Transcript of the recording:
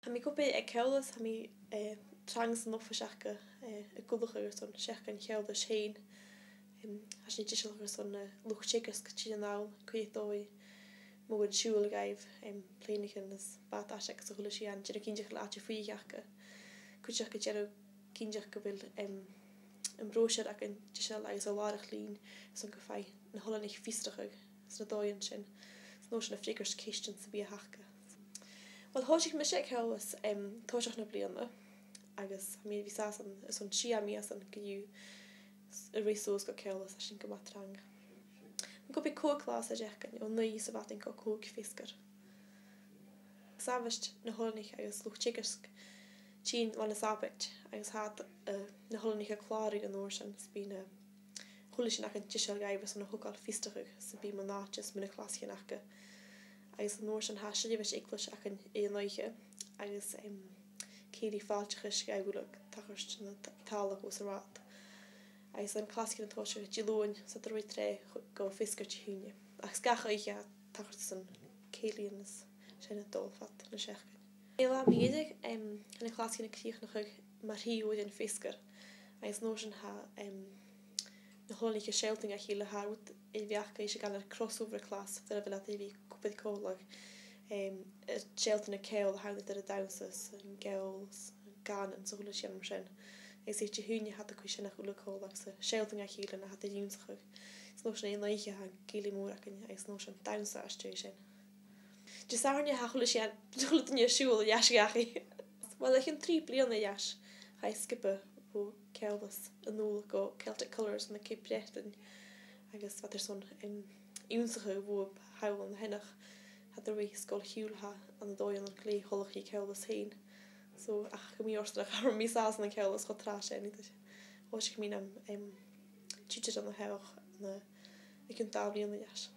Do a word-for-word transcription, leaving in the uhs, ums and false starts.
Tha mi gu bhith aig Ceòlas, tha mi, eh, trang san oifis aca, eh, a' cuideachadh airson seachdain Cheòlais fhèin. Em, tha sinn a' dèiligeadh airson, eh, luchd-teagaisg a' tighinn a-nall, co-dhiù, mòran siubhail dhaibh, em, plèanaichean is bàtaichean agus a h-uile sìon, dèanamh cinnteach gu bheil àite-fuirich aca. Cuideachd gu dèanamh cinnteach gu bheil, em, am bròisear againn deiseil agus a' làrach-lìn, airson gum faigh na h-oileanaich fiosrachadh sna dòighean sin, 's an uair sin a' freagairt cheistean sam bith a th' aca. Uill, thòisich mise aig Ceòlas, em, toiseach na bliadhna, agus tha mi air a bhith an sàs ann airson sia mìosan co-dhiù, s-, a' ruith suas gu Ceòlas, tha sin gu math trang. Tha mi gu bhith còig clas a' seachdain, o naoi sa mhadainn gu còig feasgar. 'S àbhaist na h-oileanaich agus luchd-teagaisg tighinn ron a' Sàbaid, agus tha iad, eh, na h-oileanaich a' clàradh an uair sin, 's bidh na h-uile sìon againn deiseil dhaibh airson a thogail fiosrachadh sam bith mun àite is mu na clasaichean aca. Agus an uair sin tha seirbheis eaglais againn air an oidhche, agus, em, cèilidh fàilteachais dhaibh uile a' tachairt na t-, talla os an rathad. Agus tha na clasaichean a' tòiseachadh Diluain san t-siathamh gu feasgar Dihaoine. Agus gach oidhche tha e a' tachairt airson cèilidhean is sin a' dol fad na seachdain. Air latha mu dheireadh, em, tha na clasaichean a' crìochnachadh mu thrì uairean feasgar, agus an uair sin tha, em, na h-oileanaich a' sealltainn dha chèile, tha rud a bhios aca ris a' gabhail crossover class, far a bheil iad air a bhith còmhla, em, a' sealltainn an ceòl a th' ann eadar an dannsa 's an ceòl 's an cànan 's a h-uile sìon mar sin. Agus air Dihaoine tha iad a' cur sin uile còmhla agus a' sealltainn dha chèile na tha iad ag ionnsachadh. Is an uair sin air an oidhche tha an cèilidh mhòr againn agus an uair sin dannsa às dèidh sin. Disathairne tha a h-uile sìon, a h-uile duine a' siubhal air ais dhachaigh. Uill, o chionn trì bliadhna air ais, chaidh sgioba bho Cheòlas a-null gu Celtic Colours ann an Cape Breton, agus bha iad airson, em, ionnsachadh bhuapa thall an sin ach tha iad air a bhith sgoil-chiùil, tha iad an dòigh ann an glè thoileach ri Ceòlas fhèin. So, ach gu mì-fhortanach, cha robh mi an sàs ann an Ceòlas cho tràth sin, nì, thòisich mi nam, em, tutor ann an Hearadh na, o chionn dà bhliadhna air ais.